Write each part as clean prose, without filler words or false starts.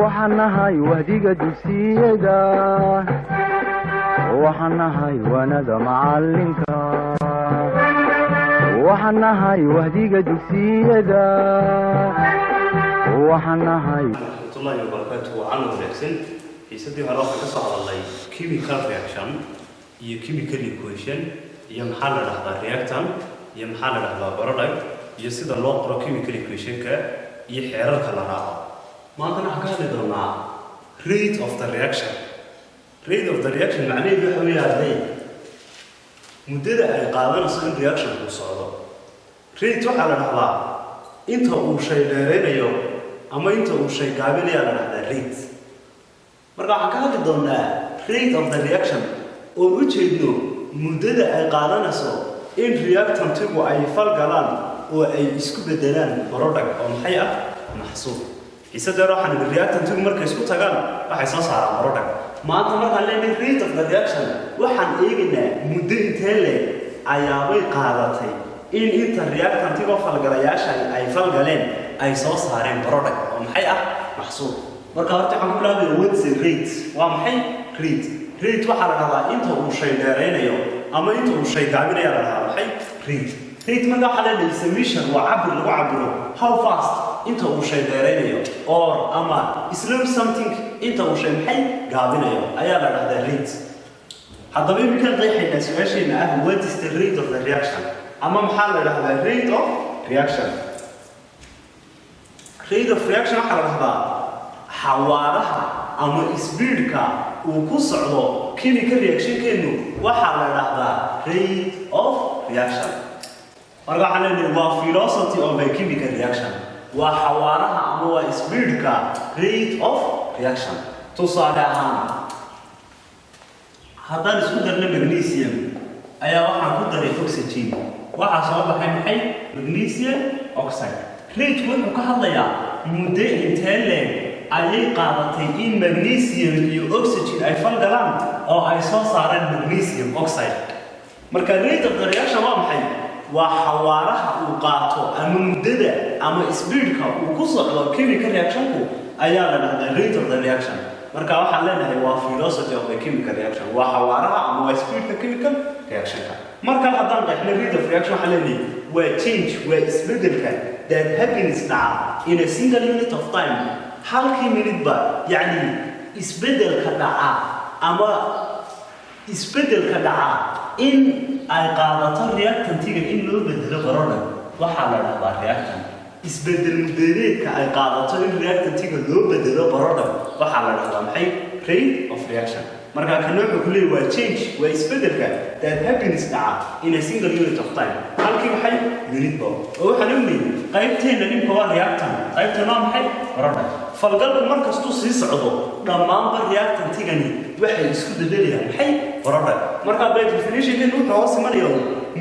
Waxaan nahay wahdiga dugsiyada, waxaan nahay waanada macalinka, waxaan nahay wahdiga dugsiyada, waxaan nahay Raxmatullaahi wabarakaatu. Wacan wanaagsan. Xiisadii hore waxaan ka soo hadalnay chemical reaction iyo chemical equation iyo maxaa la dhahdaa reactant iyo maxaa la dhahdaa product iyo sida loo qoro chemical equationka iyo xeerarka la raaco. Maantana waxaan ka hadli doonaa rate of the reaction. Rate of the reaction macnaheedu waxa weeye, arday, muddada ay qaadanayso in reactionku socdo. Rate waxaa la dhahdaa inta uu shay dheeraynayo ama inta uu shay gaabinayaa la dhahdaa rate. Marka waxaan ka hadli doonaa rate of the reaction oon u jeedno muddada ay qaadanayso in reactantigu ay falgalaan oo ay isku bedelaan product oo maxay ah? Maxsuul. Xiisaddeer waxaan idhi reactantigu markay isku tagaan waxay soo saaraan product. Maanta markaan leenahay rate of the reaction, waxaan eegaynaa muddo intee leeg ayaabay qaadatay in inta reactantigoo falgalayaasha ay falgaleen ay soo saareen product oo maxay ah? Maxsuul. Marka horta waxaan ku bilaabaya, what's a rate? Waa maxay rate? Rate waxaa la dhahdaa inta uu shay dheeraynayo ama inta uu shay gaabinaya la dhahdaa maxay? Rate. Rate marka waxaa leedahay summation, waa cabir lagu cabiro how fast, inta uu shay dheeraynayo, or ama slow something, inta uu shay maxay? Gaabinayo ayaa la dhahdaa rate. Haddaba iminkaan qeexaynaa su-aasheena ah, what is the rate of the reaction ama maxaa la dhahdaa rate of reaction? Rate of reaction waxaa la dhahdaa xawaaraha ama speedka uu ku socdo chemical reactionkeenu waxaa la dhahdaa rate of reaction. Marka waxaan leenahay waa velocity of a chemical reaction, waa xawaaraha ama waa speedka rate of reaction. Tusaale ahaan, haddaan isku darno magnesium ayaa waxaan ku daray oxygen, waxaa soo baxay maxay? Magnesium oxide. Rateku wuxuu ka hadlayaa muddo intee leeg ayay qaadatay in magnesium iyo oxygen ay falgalaan oo ay soo saaraan magnesium oxide. Marka rate of the reaction waa maxay? Waa xawaaraha uu qaato ama muddada ama speedka uu ku socdo chemical reactionku ayaa la dhahdaa rate of the reaction. Marka waxaan leenahay waa velocity of the chemical reaction, waa xawaaraha ama waa speedka chemical reactionka. Marka haddaan qeexno rate of reaction, waxaan leenahay waa change, waa isbedelka, that happens, dhaca, in a single unit of time, halkii minute-ba, yacni isbedelka dhaca ama isbedelka dhaca in ay qaadato reactantiga in loo bedelo product waxaa la dhahdaa reaction. Isbedel muddadeedka ay qaadato in reactantiga loo bedelo product waxaa la dhahdaa maxay? Rate of reaction. Marka kan wuxuu ku leeyahay waa change, waa isbedelka, that happens, dhaca, in a single unit of time, halkii maxay? Unit ba. Oo waxaan ognahay qaybteenna dhimka waa reactant, qaybteena waa maxay? Product. Falgalku mar kastuu sii socdo dhammaanba reactantigani waxay isku bedelayaan maxay? Product. Marka by definitionkeenu wuxuu hoos imanaya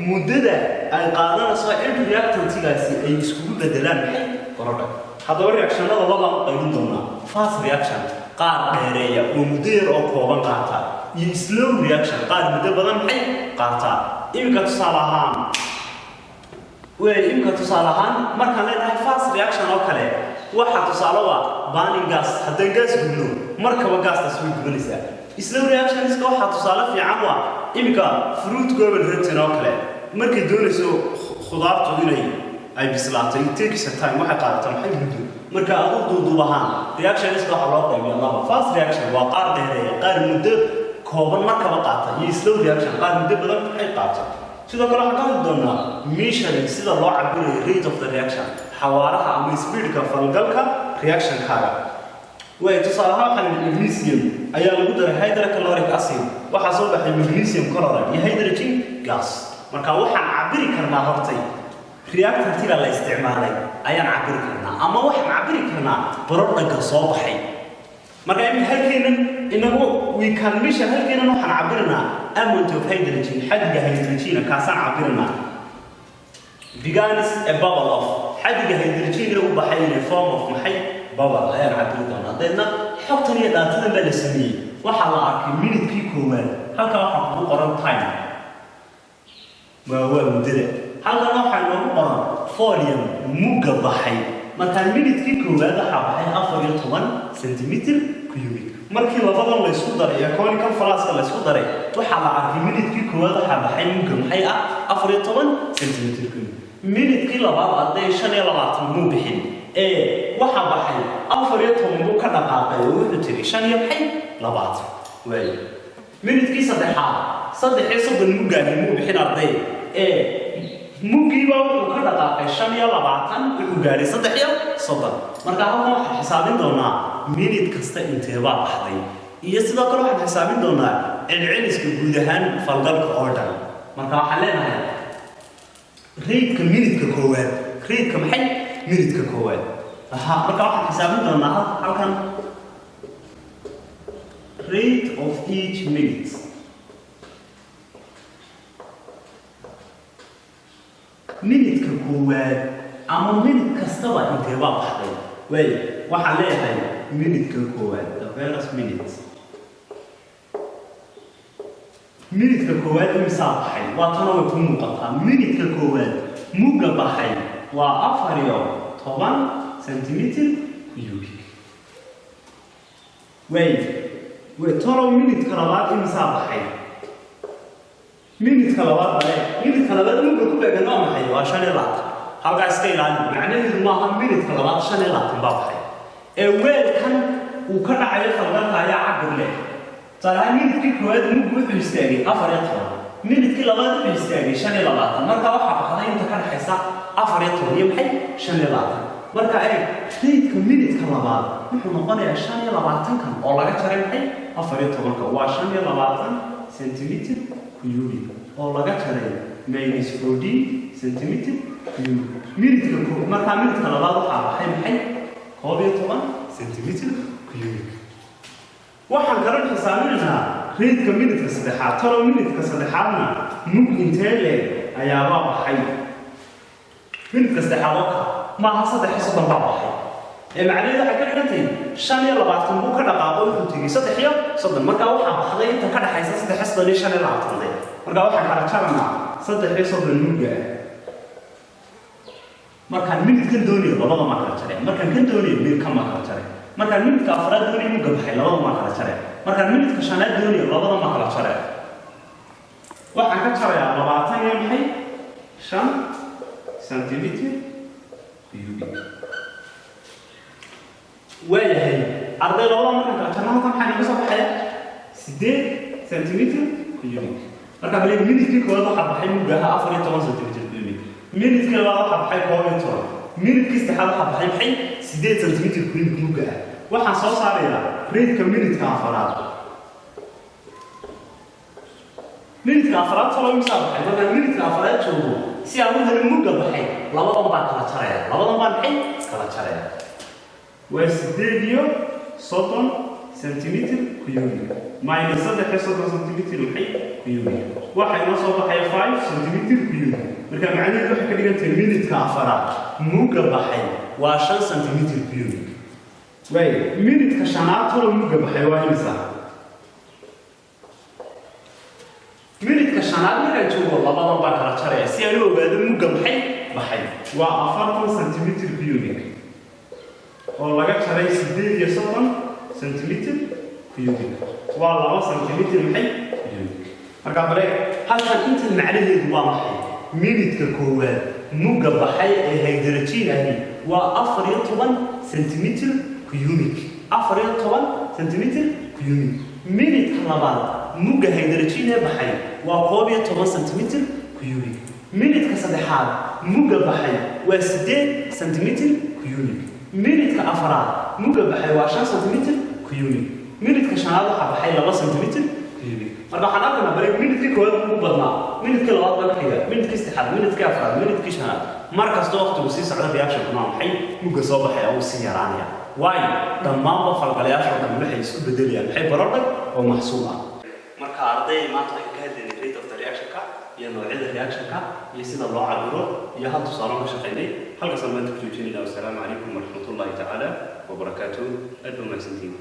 muddada ay qaadanayso in reactantigaasi ay iskugu bedelaan maxay? Product. Haddaba reactionada labaan u qaybin doonaa: fast reaction, qaar dheereeya oo muddo yar oo kooban qaata, iyo slow reaction, qaar muddo badan maxay? Qaataa. Iminka tusaale ahaan, markaan leenahay fast reaction oo kale, waxa tusaale waa burning gas. Haddaan gaas gubno, markaba gaastaas way gubanaysaa. Slow reactionska waxaa tusaale fiican waa iminka fruit gobol rotten oo kale. Markay doonayso khudaartu inay ay bislaato, it takes a time, waxay qaadataa maxay? Muddo. Marka adu duuduub ahaan reactionska waxaa loo qaybiya laba: fast reaction waa qaar dheereeya, qaar muddo kooban markaba qaata, iyo slow reaction, qaar muddo badan maxay? Qaata. Sidoo kale waxaan ka hadli doonaa measuring, sida loo cabirayo rate of the reaction, xawaaraha ama speedka falgalka reactionkaaga. Way tusaale ahaan waxaa la yidhi magnesium ayaa lagu daray hydrochloric acid, waxaa soo baxay magnesium chloride iyo hydrogen gas. Marka waxaan cabiri karnaa hortay reactantiga la isticmaalay ayaan cabiri karnaa ama waxaan cabiri karnaa productga soo baxay. Marka imika halkeenan inagu we can measure, halkeenan waxaan cabirinaa amount of hydrogen, xadiga hydrogena kaasaan cabirinaa. Begins a bubble of, xadiga hydrogen ee u baxay in a form of maxay? Bubble ayaan cabiri doonaa. Deedna xogtan iyo datadan baa la sameeyey. Waxaa la arkay minutkii koowaad, halkaa waxaa kugu qoran time, waa muddada, halkan waxaa inoogu qoran volume, mugga baxay. Marka minutkii koowaad waxaa baxay afar 14 centimeter cubic. Markii labadan la isku daray ee conical flask la isku daray, waxaa la arkay minidkii koowaad waxaa baxay mugga maxay ah? 14 centimeter cubic. Minidkii labaad, arday, 25 muu bixin ee waxaa baxay 14 buu ka dhaqaaqay oo wuxuu tiri shan iyo maxay? 20. Waayo, minidkii saddexaad 33 muggaani muu bixin, arday, ee muggiiba wuxuu ka dhaqaaqay 25, wuxuu gaadhay 33. Marka halkan waxaan xisaabin doonaa minid kasta inteebaa baxday, iyo sidoo kale waxaan xisaabin doonaa celceliska guud ahaan falgalka oo dhan. Marka waxaan leenahay rate-ka minidka koowaad, rate-ka maxay? Minidka koowaad. Aha, marka waxaan xisaabin doonaa halkan rate of each minute. Minidka koowaad ama minid kastaba inteebaa baxday? Waay, waxaan leeyahay minidka koowaad, the first minute, minidka koowaad imisaa baxay? Waa tana, way ku muuqataa. Minidka koowaad mugga baxay waa 14 centimeter cubic. Waay way, tolow minidka labaad imisaa baxay? Minidka labaad bale, minidka labaad mugga ku beegan waa maxay? Waa 25. Halkaa iska ilaali, macnaheedu maaha minidka labaad 25 baa baxay ee weelkan uu ka dhacayo falgalka ayaa cabir leh. Tusaale ahaan, minidkii koowaad muggu wuxuu istaagay 14, minidkii labaad wuxuu istaagay 25. Marka waxaa baxday inta ka dhexaysa 14 iyo maxay? 25. Marka eeg, rate-ka minidka labaad wuxuu noqonayaa 25-kan oo laga jaray maxay? 14-ka. Waa 25 centimeter cubic oo laga jaray minus 14 centimeter cubic. Minidka markaa minidka labaad waxaa baxay maxay? 11 centimeter cubic. Waxaan kala xisaabinaynaa rate-ka minidka saddexaad. Talo minidka saddexaadna mug intee leeg ayaabaa baxay? Minidka saddexaad oo kale maaha 33 baa baxay ee macnaheedu waxay ka dhigan tahay 25 buu ka dhaqaaqo, wuxuu tegey 33. Markaa waxaa baxday inta ka dhexaysa 33 iyo 25 de. Markaa waxaan kala jaranaa 33 mugga ah. Markaan minidkan doonayo labada maa kala jaraya, markaan kan doonayo midkan maa kala jaray, markaan minidka afraad doonayo mugga baxay labada maa kala jaraya, markaan minidka shanaad doonayo labada maa kala jaraya. Waxaan ka jarayaa 20 iyo maxay? 5 centimeter cubic. Waayahay arday, labada markaan kala jarno halkan maxaa inaga soo baxaya? 8 centimeter cubic. Marka bale, minidkii koowaad waxaa baxay muggaha 14 centimeter cubic, minidkii labaad waxaa baxay 11, minidkii saddexaad waxaa baxay maxay? 8 centimeter cubic mugga ah. Waxaan soo saarayaa rate-ka minidka afaraad. Minidka afraad talo imisaa baxay? Markaan minidka afraad joogo, si aan u helin mugga baxay, labadan baan kala jaraya. Labadan baan maxay? Kala jaraya. Waa 38 centimeter cubic minus 33 centimeter maxay? Cubic. Waxaa inoo soo baxaya 5 centimeter cubic. Marka macnaheedu waxay ka dhigan tahay minidka afaraad mugga baxay waa 5 centimeter cubic. Waay, minidka shanaad talo mugga baxay waa imisa? Minidka shanaad markaan joogo labadan baan kala jaraya si aan u ogaado mugga maxay? Baxay. Waa 40 centimeter cubic oo laga jaray 38 centimeter cubic, waa 2 centimeter maxay? Cubic. Marka bale, halkan intan macnaheedu waa maxay? Minidka koowaad mugga baxay ee hydrogen ahi waa 14 centimeter cubic, 14 centimeter cubic. Minidka labaad mugga hydrogen ee baxay waa 11 centimeter cubic. Minidka saddexaad mugga baxay waa 8 centimeter cubic. Minidka afraad mugga baxay waa 5 centimeter cubic. Minidka shanaad waxaa baxay 2 centimeter cubic. Marka waxaan arkaynaa bale, minidkii koowaad ugu badnaa, minidkii labaad baa ku xiga, minidkii saddexaad, minidkii afraad, minidkii shanaad. Mar kasta waqtigu sii socda reactionkuna waa maxay? Mugga soo baxaya uu sii yaraanaya. Waayo, dhammaanba falgalayaasha oo dhan waxay isku bedelayaan maxay? Product oo maxsuul ah. Marka arday, maanta waxaan ka hadlaynay rate of the reactionka iyo noocyada reactionka iyo sida loo cabiro iyo hal tusaale ka shaqaynay. Halkaasaan maanta ku joojinayna. Wasalaamu calaykum waraxmatullaahi tacaala wabarakaatuh. Aad ba mahadsantihiin.